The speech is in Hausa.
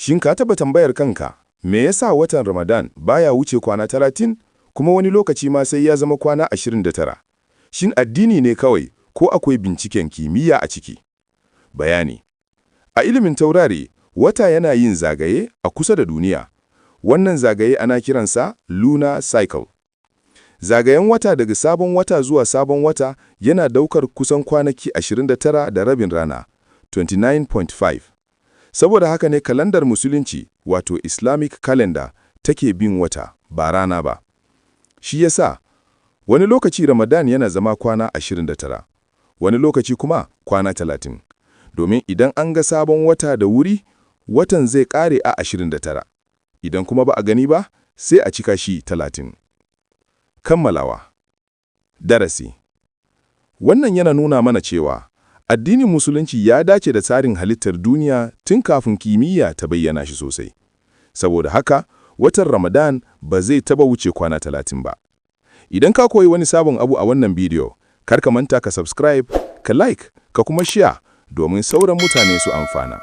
Shin ka taɓa tambayar kanka, me yasa watan Ramadan baya wuce kwana 30, kuma wani lokaci ma sai ya zama kwana 29? Shin addini ne kawai ko akwai binciken kimiyya a ciki? Bayani. A ilimin taurari, wata yana yin zagaye a kusa da duniya. Wannan zagaye ana kiransa lunar cycle. Zagayen wata daga sabon wata zuwa sabon wata yana daukar kusan kwanaki 29 da rabin rana, 29.5. Saboda haka ne kalandar Musulunci, wato Islamic calendar, take bin wata, ba rana ba. Shi yasa, wani lokaci Ramadan yana zama kwana 29, wani lokaci kuma kwana 30. Domin idan an ga sabon wata da wuri, watan zai ƙare a 29. Idan kuma ba a gani ba, sai a cika shi 30. Kammalawa. Darasi. Wannan yana nuna mana cewa addinin Musulunci ya dace da tsarin halittar duniya tun kafin kimiyya ta bayyana shi sosai. Saboda haka, watan Ramadan ba zai taba wuce kwana 30 ba. Idan ka koyi wani sabon abu a wannan bidiyo, kar ka manta ka subscribe, ka like, ka kuma share domin sauran mutane su amfana.